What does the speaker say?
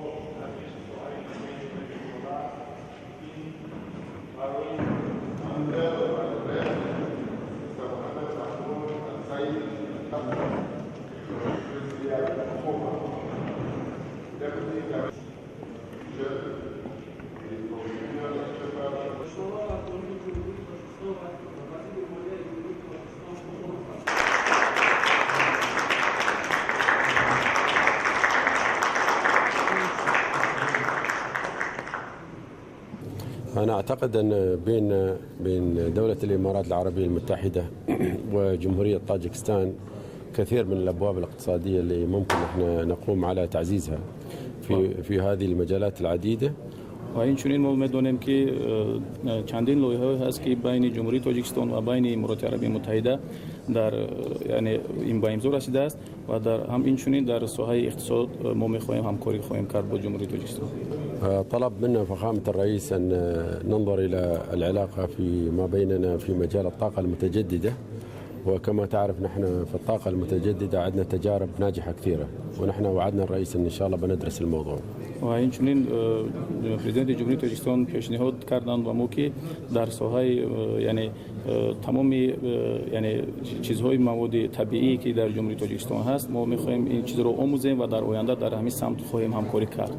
Мо дар пеши соҳаи таҷриба ин барои أنا أعتقد أن بين دولة الإمارات العربية المتحدة وجمهورية طاجكستان كثير من الأبواب الاقتصادية اللي ممكن احنا نقوم على تعزيزها في هذه المجالات العديدة. Ва инчунин мо медонем, ки чандин лоиҳаҳое ҳаст, ки байни Ҷумҳурии Тоҷикистон ва байни Имороти Арабии Муттаҳида дар яъне ин ба имзо расидааст ва дар ҳам инчунин дар соҳаи иқтисод мо мехоҳем ҳамкорӣ хоҳем кард бо Ҷумҳурии Тоҷикистон. طلب منا فخامة الرئيس أن ننظر إلى العلاقة في ما بيننا في مجال الطاقة المتجددة، وكما تعرف نحن في الطاقة المتجددة عندنا تجارب ناجحة كثيرة، ونحن وعدنا الرئيس أن إن شاء الله بندرس الموضوع. Ва инчунин Президенти Ҷумҳурии Тоҷикистон пешниҳод карданд ба мо, ки дар соҳаи яъне тамоми яъне чизҳои маводи табиӣ, ки дар Ҷумҳурии Тоҷикистон ҳаст, мо мехоҳем ин чизро омӯзем ва дар оянда дар ҳамин самт хоҳем ҳамкорӣ кард.